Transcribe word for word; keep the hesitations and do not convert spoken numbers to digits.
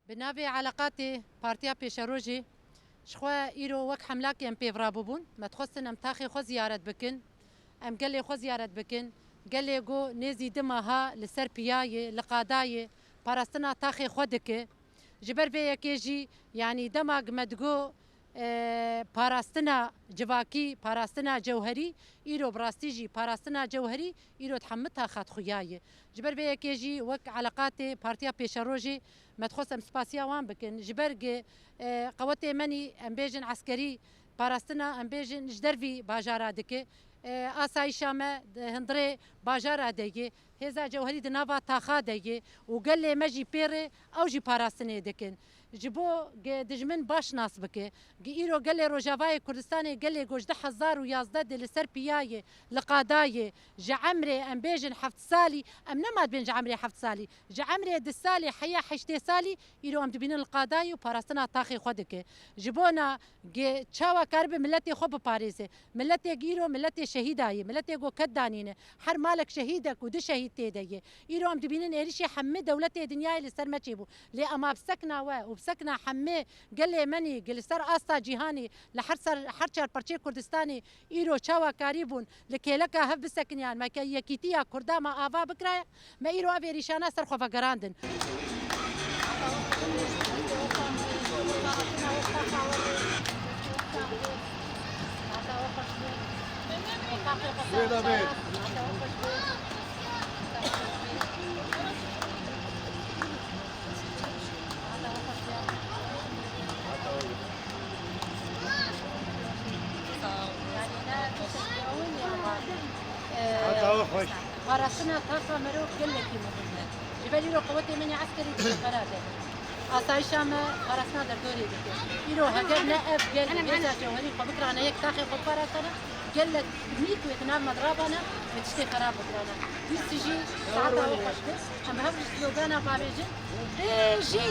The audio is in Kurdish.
Bi navê Eleqatê Partiya Pêşerojê, ji xwe îro wek hemlakê em pêvra bûbûn. Me dixwestin em taxê xwe ziyaret bikin, em gelê xwe ziyaret bikin. Gelê ku nêzî du meha li ser piya ye, li qada ye, parastina taxê xwe dike. Ji ber vê yekê jî, yanî dema me digo, e, parastina civakî, parastina cewherî, îro bi rastî jî parastina cewherî, îro di hemû taxa xuya ye. Ji ber vê yekê jî wek Eleqatê Partiya Pêşerojê me dixwest em spasiya wan bikin. Ji ber gi, e, qewetê menî, em bêjin eskerî, parastina, em bêjin, ji dervî bajara dike. E, asayîşa me di hundirê bajara de ye. Hêza cewherî di nava taxa de ye û gelê me jî pê re ew jî parastinê dikin. Ji bo ge dijmin baş nas bike. Ge îro gelê Rojavayê Kurdistanê gelê ku ji du hezar û yazdeh de li ser piya ye, li qada ye, ji emrê em bêjin heft salî, em nema dibên ji emrê heft salî, ji emrê du salî heya heştê salî, îro em dibînin li qada ye û parastina taxê xwe dike. Ji bona ge çawa karibe miletê xwe biparêze. Miletê ge îro miletê şehîda ye, miletê ku ket danîne. Her malek şehîdek û du şehîd tê de ye. Îro em dibînin êrişê hemî dewletê dinyayê li ser me çêbû. Lê ema bi sekna we û bi sekna hemî gelê menî, ge li ser asta cîhanê, li her ser, her çar parçeyê Kurdistanê îro çawa karîbûn li kêleka hev bisekiniyan, me ke yekîtiya Kurda me ava bikiraya, me îro ev êrîşana ser xwe vegerandin. Şwêda bê. Hata we xweş. Parastina taxa merov gelekî muhim e. Ji ber îro qewetê me ya eskerî di sefera de. Asayişa me parastina derdorê dike. Îro heger ne ev gel hêza cewherî xwe bikirane yek taxê xwe parasana, gelek mît wê di nav me dirabana, wê tiştê xerab bikirana. Dîsî jî saeta we xweş be. Em bi hev jî slogana bavêjin. Ê jî!